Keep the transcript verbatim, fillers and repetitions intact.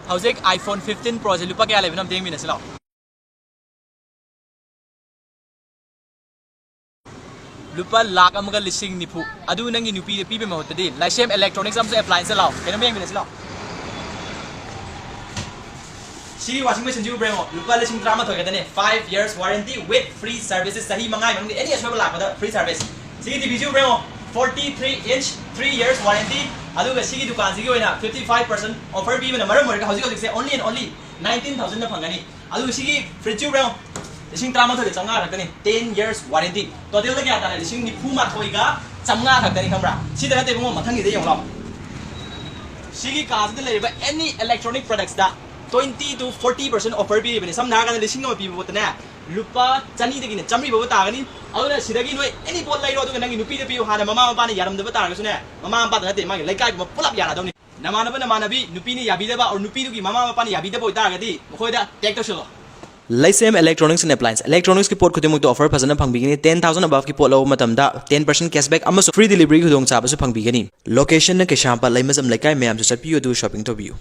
ꯍꯧꯖꯤꯛ iPhone fifteen Pro ꯁꯦ ꯂꯨꯄꯥ ꯀꯌꯥ ꯂꯩꯕꯅꯣ ꯑꯝꯇ ꯌꯦꯡꯃꯤꯟꯅꯁꯤ ꯂꯥꯛꯑꯣ꯫ ꯂꯨꯄꯥ ꯂꯥꯈ ꯑꯃꯒ ꯂꯤꯁꯤꯡ ꯅꯤꯐꯨ꯫ ꯑꯗꯨ ꯅꯪꯒꯤ ꯅꯨꯄꯤꯗ ꯄꯤꯕꯒꯤ ꯃꯍꯨꯠꯇꯗꯤ ꯂꯥꯏꯁꯦꯝ Electronics ꯑꯃꯁꯨ appliance ꯂꯥꯛꯑꯣ꯫ ꯀꯩꯅꯣꯝ ꯌꯦꯡꯃꯤꯟꯅꯁꯤ ꯂꯥꯛꯑꯣ꯫ ꯁꯤ washing machine ꯁꯤꯕꯨ ꯌꯦꯡꯉꯣ, ꯂꯨꯄꯥ ꯂꯤꯁꯤꯡ ꯇꯔꯥꯃꯥꯊꯣꯏ ꯈꯛꯇꯅꯦ, five years warranty with free services, ꯆꯍꯤ ꯃꯉꯥꯒꯤ ꯃꯅꯨꯡꯗ any ꯑꯁꯣꯏꯕ ꯂꯥꯛꯄꯗ free service꯫ ꯁꯤꯒꯤ TV ꯁꯤꯕꯨ ꯌꯦꯡꯉꯣ, forty three inch, three years warranty꯫ ꯑꯗꯨꯒ ꯁꯤꯒꯤ ꯗꯨꯀꯥꯟꯁꯤꯒꯤ ꯑꯣꯏꯅ fifty five percent offer ꯄꯤꯕꯅ ꯃꯔꯝ ꯑꯣꯏꯔꯒ ꯍꯧꯖꯤꯛ ꯍꯧꯖꯤꯛꯁꯦ only and only nineteen thousand ꯗ ꯐꯪꯒꯅꯤ꯫ ꯑꯗꯨꯒ ꯁꯤꯒꯤ fridge ꯁꯤꯕꯨ ꯌꯦꯡꯉꯣ, ꯂꯤꯁꯤꯡ ꯇꯔꯥꯃꯥꯊꯣꯏꯒ ꯆꯥꯝꯃꯉꯥ ꯈꯛꯇꯅꯤ, ten years warranty꯫ Total ꯗ ꯀꯌꯥ ꯇꯥꯔꯦ? ꯂꯤꯁꯤꯡ ꯅꯤꯐꯨ ꯃꯥꯊꯣꯏꯒ ꯆꯥꯝꯃꯉꯥ ꯈꯛꯇꯅꯤ, ꯈꯪꯕ꯭ꯔꯥ? ꯁꯤꯗ ꯅꯠꯇꯦ ꯏꯕꯨꯡꯉꯣ, ꯃꯊꯪꯒꯤꯗ ꯌꯦꯡꯉꯣ ꯂꯥꯎ꯫ ꯁꯤꯒꯤ ꯀꯥꯁꯤꯗ ꯂꯩꯔꯤꯕ any electronic products ꯇ twenty to forty percent offer ꯄꯤꯔꯤꯕꯅꯤ꯫ ꯁꯝꯅ ꯍꯥꯏꯔꯀꯥꯟꯗ ꯂꯤꯁꯤꯡ ꯑꯃ ꯄꯤꯕ ꯄꯣꯠꯇꯅꯦ, ꯂꯨꯄꯥ ꯆꯅꯤꯗꯒꯤꯅ ꯆꯥꯝꯃꯔꯤ ꯐꯥꯎꯕ ꯇꯥꯒꯅꯤ꯫ ꯑꯗꯨꯅ ꯁꯤꯗꯒꯤ ꯅꯣꯏ any ꯄꯣꯠ ꯂꯩꯔꯣ, ꯑꯗꯨꯒ ꯅꯪꯒꯤ ꯅꯨꯄꯤꯗ ꯄꯤꯌꯨ꯫ ꯍꯥꯟꯅ ꯃꯃꯥ ꯃꯄꯥꯅ ꯌꯥꯔꯝꯗꯕ ꯇꯥꯔꯒꯁꯨꯅꯦ, ꯃꯃꯥ ꯃꯄꯥꯗ ꯅꯠꯇꯦ, ꯃꯥꯒꯤ ꯂꯩꯀꯥꯏ ꯄꯨꯝꯕ ꯄꯨꯂꯞ ꯌꯥꯔꯗꯧꯅꯤ꯫ ꯅꯃꯥꯟꯅꯕ ꯅꯃꯥꯟꯅꯕꯤ ꯅꯨꯄꯤꯅ ꯌꯥꯕꯤꯗꯕ or ꯅꯨꯄꯤꯗꯨꯒꯤ ꯃꯃꯥ ꯃꯄꯥꯅ ꯌꯥꯕꯤꯗꯕ ꯑꯣꯏꯇꯥꯔꯒꯗꯤ ꯃꯈꯣꯏꯗ tag ꯇꯧꯁꯤꯜꯂꯣ꯫ ꯂꯩꯁꯦꯝ Electronics and Appliance꯫ Electronics ꯀꯤ ꯄꯣꯠ ꯈꯨꯗꯤꯡꯃꯛꯇ offer ꯐꯖꯅ ꯐꯪꯕꯤꯒꯅꯤ꯫ Ten thousand above ꯀꯤ ꯄꯣꯠ ꯂꯧꯕ ꯃꯇꯝꯗ ten percent cashback ꯑꯃꯁꯨꯡ free delivery ꯒꯤ ꯈꯨꯗꯣꯡꯆꯥꯕꯁꯨ ꯐꯪꯕꯤꯒꯅꯤ꯫ Location ꯅ ꯀꯩꯁꯥꯝꯄꯥꯠ ꯂꯩꯃꯖꯝ ꯂꯩꯀꯥꯏ꯫ ꯃꯌꯥꯝꯁꯨ ꯆꯠꯄꯤꯌꯨ ꯑꯗꯨꯒ shopping ꯇꯧꯕꯤꯌꯨ꯫